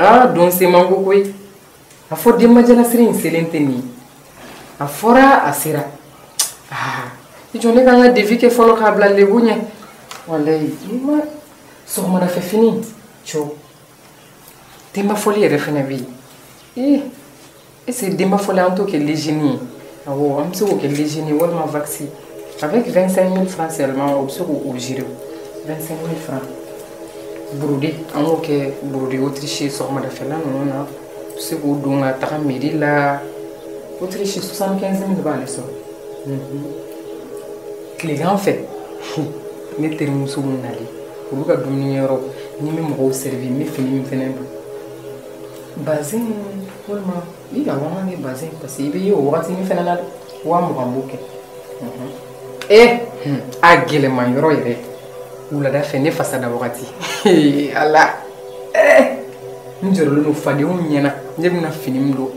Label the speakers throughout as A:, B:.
A: Aa don se man go koyi. A fɔ denbajalasiri in selen tɛ nin ye. A fɔra a sera. Aa i jɔ ne ka n ka devis kɛ fɔlɔ k'a bila lebu ɲɛ. Walayi n'i ma sɔgɔmadafɛ fini cɔ denba fɔli yɛrɛ fɛnɛ bɛ yen. Ee est-ce que denba fɔli an t'o kɛ légini ye? Awɔ an bɛ se k'o kɛ légini walima vaccin. Avec 25 000 francs seulement o bɛ se k'o gérer 25 000 francs. Brodé an k'o kɛ brodé Autriche sɔgɔmadafɛla ninnu na. U bɛ se k'o don ka taga mairie la. Autriche 75 000 b'ale sɔrɔ. Tilegan fɛ ne terimuso min nalen olu ka dumunikɛyɔrɔ ni n bɛ mɔgɔw servir n bɛ fini min fɛnɛ don bazin walima i ka wa kɛ bazin parce que i bɛ ye o wagatinin fɛnɛ na dɛ 20 000 b'o kɛ. A gɛlɛman yɔrɔ yɛrɛ wulada fɛ ne fasa da wagati ala n jɔrɔlen don fadenw ɲɛna ne bɛna fini min don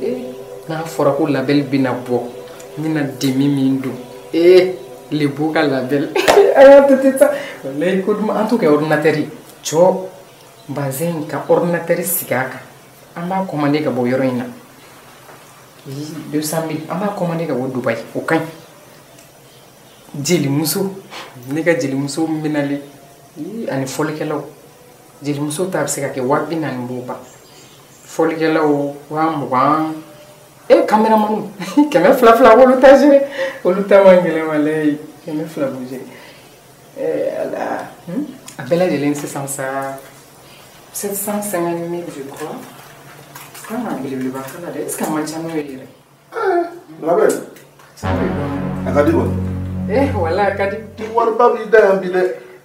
A: n'a fɔra ko labɛli bɛna bɔ n bɛna demi min don lebu ka labɛli a y'a to ten sa walayi ko duman an t'o kɛ ordinateur ye cɔ bazin ka ordinateur sigi a kan an b'a commander ka bɔ yɔrɔ in na 200 000 an b'a commander ka bɔ Dubaï o ka ɲi. Jelimuso ne ka jelimuso minɛlen ani fɔlikɛlaw jelimuso ta bɛ se ka kɛ 40 000 b'o ban fɔlikɛlaw 20 000 caméraman 200 200 olu ta gérer olu ta man gɛlɛn walayi 200 b'o gérer ala a bɛɛ lajɛlen sisan sa 750 000 je crois kan ka belebeleba kala dɛ est ce que a man ca n'o ye yɛrɛ.
B: Labɛn a ka di wa.
A: Wala a ka di.
B: Ni wariba b'i da yan bi dɛ.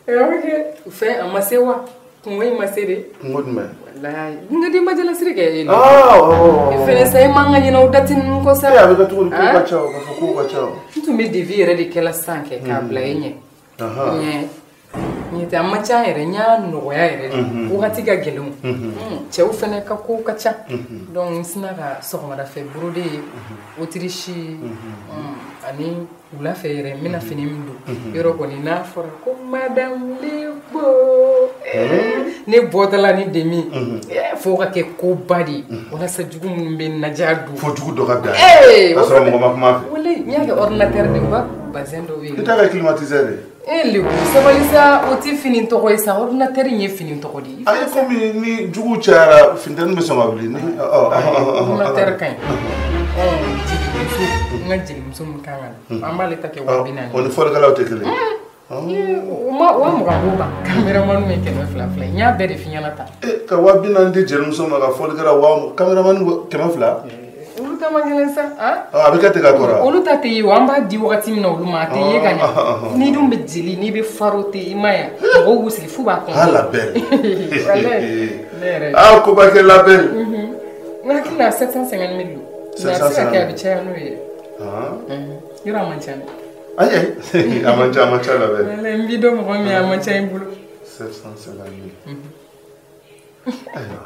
A: Ok fɛn a ma se wa kungo in ma se de.
B: Kungo jumɛn.
A: Walayi n ka denbajalasiri kɛ e.
B: Aa awɔ.
A: E fɛnɛ sa e man ka ɲinɛ o date ninnu kɔ sa.
B: A bɛ kɛ cogo di kow ka ca o ka fɔ kow ka ca o.
A: N tun bɛ devis yɛrɛ de kɛla sisan kɛ k'a bila e ɲɛ. Ɲɛ ɲɛ tɛ a man ca yɛrɛ n y'a nɔgɔya yɛrɛ de wagati ka gɛlɛn o. Cɛw fɛnɛ ka kow ka ca donc n sina ka sɔgɔmadafɛ brodé Autriche ani wula fɛ yɛrɛ n bɛna fini min don yɔrɔ kɔni n'a fɔra ko madame Lebo ne bɔtɔla ni demi fo ka kɛ koba de ye walasa jugu minnu bɛ naja don.
B: Fo jugu dɔ ka bila k'a sɔrɔ mɔgɔ ma kuma a fɛ.
A: Walayi n y'a kɛ ordinateur de u ka bazin dɔ bɛ yen.
B: I t'a kɛ climatiseur de ye.
A: Lebu sabali sa o tɛ fini tɔgɔ ye sa ordinateur in ye fini tɔgɔ de ye.
B: Ayi komi ni jugu cayara funteni bɛ sɔn ka wuli ni.
A: Ordinateur ka ɲi. Jelimuso n ka jelimuso min kan ka na an b'ale ta kɛ 40 000.
B: O ni fɔlikɛlaw tɛ kelen ye.
A: O ma 20 000 b'o ban caméraman ye 200 200 n y'a bɛɛ de f'i ɲɛna tan.
B: Ka 40 000 di jelimuso ma ka fɔlikɛla wa caméraman 200.
A: Olu ta man gɛlɛn sa.
B: A bɛ kɛ ten ka kɔrɔ.
A: Olu ta tɛ ye o an b'a di wagati min na olu ma a tɛ ye ka ɲɛ n'i dun bɛ jeli n'i bɛ faro tɛ i ma ye mɔgɔw b'u sigi f'u b'a kɔn.
B: Ah la belle.
A: Walayi ne yɛrɛ.
B: Ah koba kɛ la belle.
A: N hakili la 750 000 don. Mais a bɛ se ka kɛ a bɛ caya n'o ye. Yɔrɔ a man ca dɛ.
B: Ayi ayi a man ca a man ca la belle.
A: Walayi n b'i dɔn mɔgɔ min ye a man ca i bolo.
B: 750 000. Ayiwa.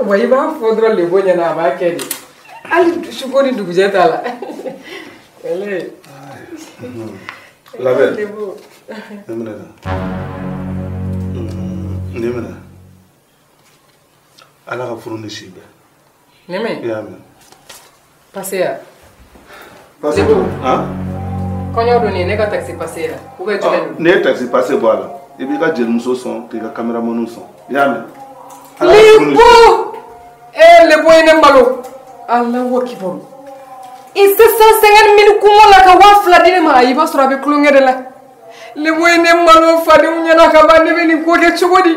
A: Wa i b'a fɔ dɔrɔn lebo ɲɛna a b'a kɛ de hali suko ni dugujɛ t'a la. Walayi.
B: La belle.
A: Lebo.
B: Ne minɛ tan. Ne minɛ. Ala ka furu ni si bɛn.
A: Ne mɛn.
B: I y'a mɛn.
A: Passé ya.
B: Passé.
A: Lebo.
B: Han.
A: Kɔɲɔ don nin ye ne ka taxi passé ya ou bien jumɛn don.
B: N'i ye taxi passé bɔ a la i b'i ka jelimuso sɔn k'i ka caméraman sɔn i y'a mɛn.
A: Lebo! Lebo ye ne malo. Alahu akibaru. I 750 000 kungo la ka 2000 di ne ma ayi i b'a sɔrɔ a bɛ tulonkɛ de la. Lebo ye ne malo fadenw ɲɛna ka ban ne bɛ nin ko kɛ cogo di?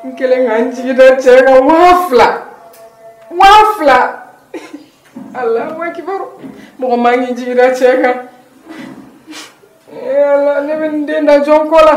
A: N kɛlen ka n jigi da cɛ kan 2000. 2000. Alahu akibaru. Mɔgɔ man k'i jigi da cɛ kan. Ala ne bɛ nin den da jɔn kɔ la.